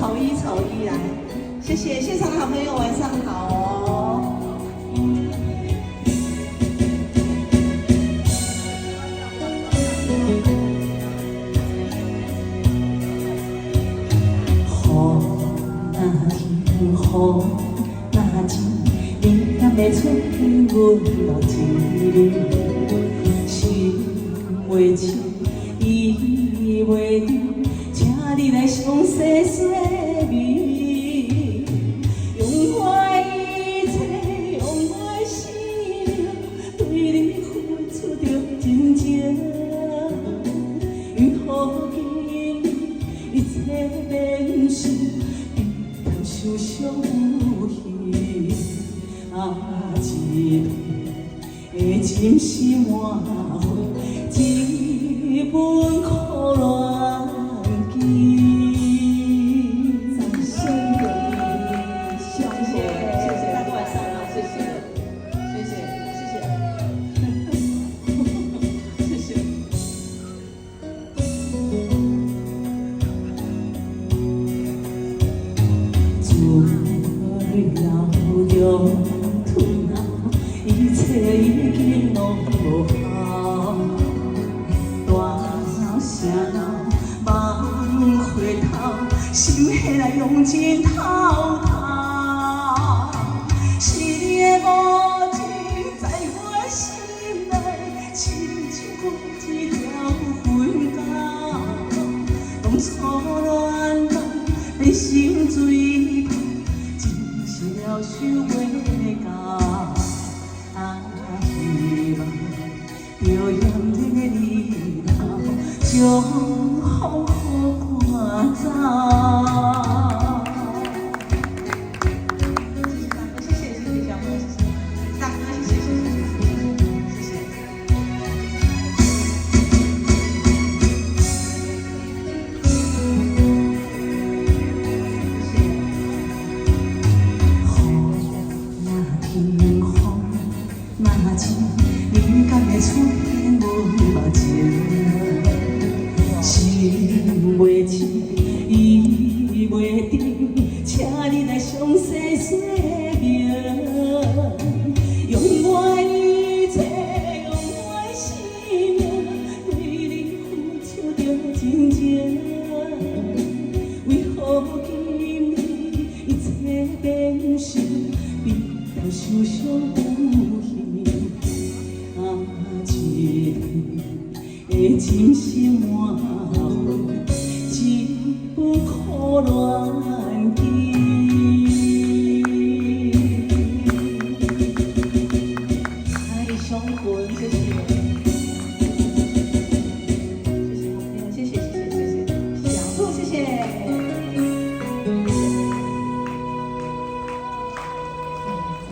丑一丑一來，謝謝現場的好朋友，晚上好哦。雨若停，雨若晴，你敢會出現阮目前？心袂清，意袂定，請你來詳細說明。用我的一切，用我的生命，對你付出著真情。為何今日一切變成悲痛受傷有形？啊，一片的真心換回一份苦戀情。掌聲鼓勵，謝謝謝謝大哥晚上好，謝謝謝謝謝謝謝謝。珠淚流中吞喉，一切已經攏無效。大聲鬧，望回頭，心彼來用盡透透。是你的無情，在我心內，親像過一條粉溝。當初戀愛變成水泡，真是了想袂到。啊，希望著艷麗的日頭，將風雨趕走。謝謝大哥，謝謝謝謝小哥，謝謝大哥，謝謝謝謝謝謝謝謝。雨若停，雨若晴，你敢會出現阮目前？心袂清，意袂定，請你來詳細說明。用我的一切，用我的生命，對你付出著真情。為何今日一切變成悲痛受傷有形？啊，一片的真心換回一份苦戀情。哎，雙魂，謝謝。